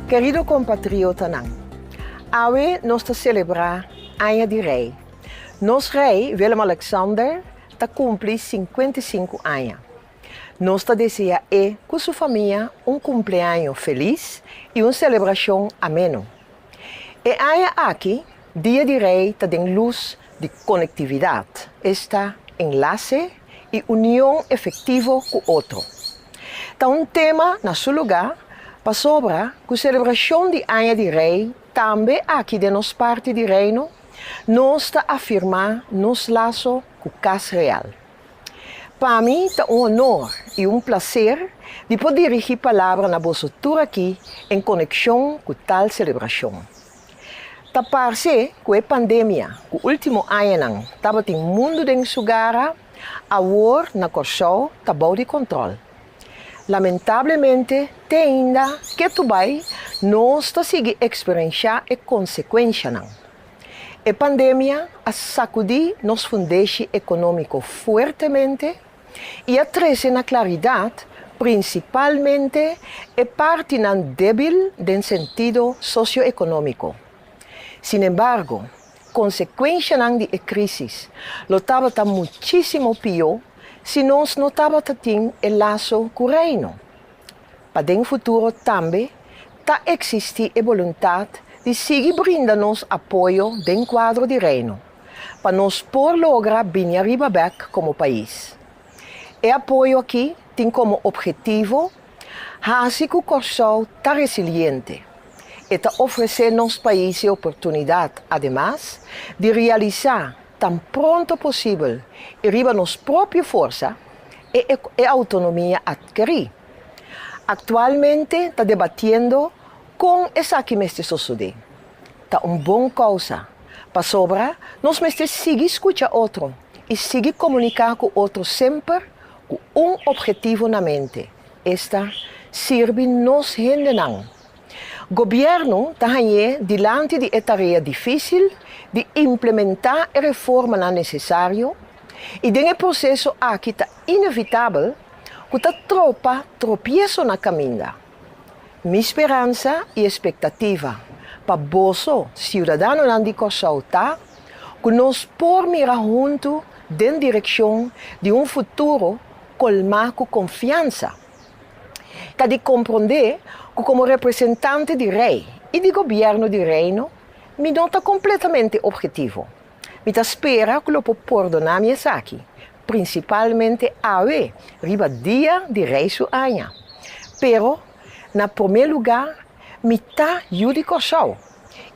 Kerido kompatriotanan, awe nos ta selebrá Aña di Rei. Nos Rei Willem Alexander ta kumpli 55 aña. Nos ta deseá e ku su famia un kumpleaño felis i un selebrashon ameno. E aña aki Dia di Rei ta den lus di konektividat, esta enlase i union efektivo ku otro. Ta un tema na su lugá pasobra ku selebrashon di Aña di Rei tambe aki den nos parti di Reino, nos ta afirmá nos laso ku Kas Real. Pa mi ta un honor i un plaser di por dirigí palabra na boso tur aki en konekshon ku tal selebrashon. Ta parse ku e pandemia ku último añanan tabatin mundu den su gara, awor na Kòrsou ta bou di kòntròl. Lamentablemente te ainda ketu bai nos ta sigui eksperenshá e konsekuenshanan. E pandemia a sakudí nos fundeshi ekonómiko fuertemente i a trese na klaridat prinsipalmente e partinan débil den sentido sosioekonómiko. Sinembargo, konsekuenshanan di e krísis lo tabata muchísimo pió si nos no tabata tin e laso ku Reino. Pa den futuro tambe ta eksistí e boluntat di sigui brinda nos apoyo den kuadro di Reino, pa nos por logra bini ariba bèk komo pais. E apoyo akí tin komo ophetivo hasi ku Kòrsou ta resiliente. E ta ofresé nos pais e oportunidat ademas di realisá tan pronto posibel i riba nos propio forsa e e outonomia atkerí. Aktualmente ta debatiendo kon esaki mester sosodé. Ta un bon kousa, pasobra nos mester sigui skucha otro i sigui komuniká ku otro semper ku un ophetivo na mente, esta sirbi nos hendenan. Gobièrnu ta hañ'é dilanti di e tarea difísil di implementá e reformanan nesesario i den e proseso aki ta inevitabel ku ta tropa tropieso na kaminda. Mi speransa i espektativa pa boso, siudadanonan di Kòrsou, ta ku nos por mira huntu den direkshon di un futuro kolmá ku konfiansa. Ta di komprondé ku komo representante di Rei i di Gobièrnu di Reino mi no ta kompletamente ophetivo. Mi ta spera ku lo por pordoná mi esaki, prinsipalmente awe riba Dia di Rei su aña. Pero, na promé lugá, mi ta yu di Kòrsou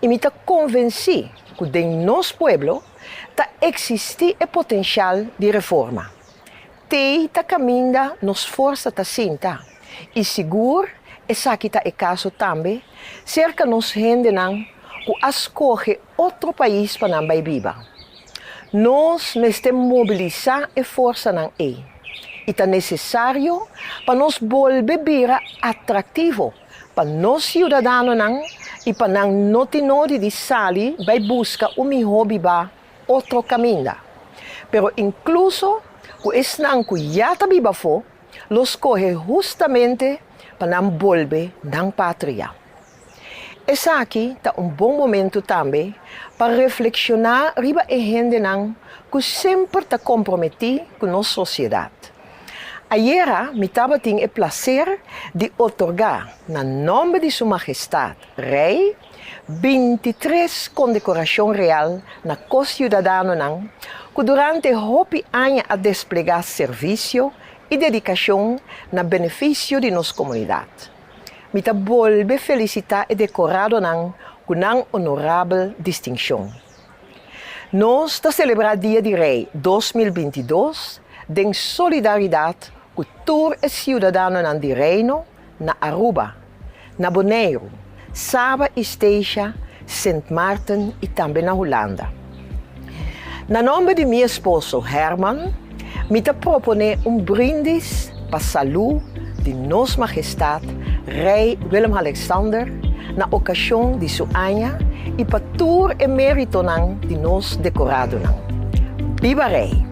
i mi ta konvensí ku den nos pueblo ta eksistí e potenshal di reforma. Tei ta kaminda nos forsa ta sinta i sigur esaki ta e kaso tambe serka nos hendenan ku a skohe otro pais pa nan bai biba. Nos mester mobilisá e forsanan ei i ta nesesario pa nos bolbe bira atraktivo pa nos siudadanonan i pa nan no tin nodi di sali bai buska un mihó bibá otro kaminda. Pero inkluso ku esnan ku ya ta biba afó lo skohe hustamente pa nan bolbe nan patria. Esaki ta un bon momentu tambe pa reflekshoná riba e hendenan ku semper ta komprometí ku nos sosiedat. Ayera mi tabatin e plaser di otorgá na nòmber di Su Mahestat Rei 23 kondekorashon real na ko-siudadanonan ku durante hopi aña a desplegá servisio i dedikashon na benefisio di nos komunidat. Mi ta bolbe felisitá e dekoradonan ku nan onorabel distinshon. Nos ta selebrá Dia di Rei 2022 den solidaridat ku tur e siudadanonan di Reino na Aruba, na Boneiru, Saba i Statia, Sint Maarten i tambe na Hulanda. Na nòmber di mi esposo Herman, mi ta proponé un brindis pa salú di Nos Mahestat Rei Willem-Alexander na okashon di su aña i pa tur e méritonan di nos dekoradonan. Biba Rei!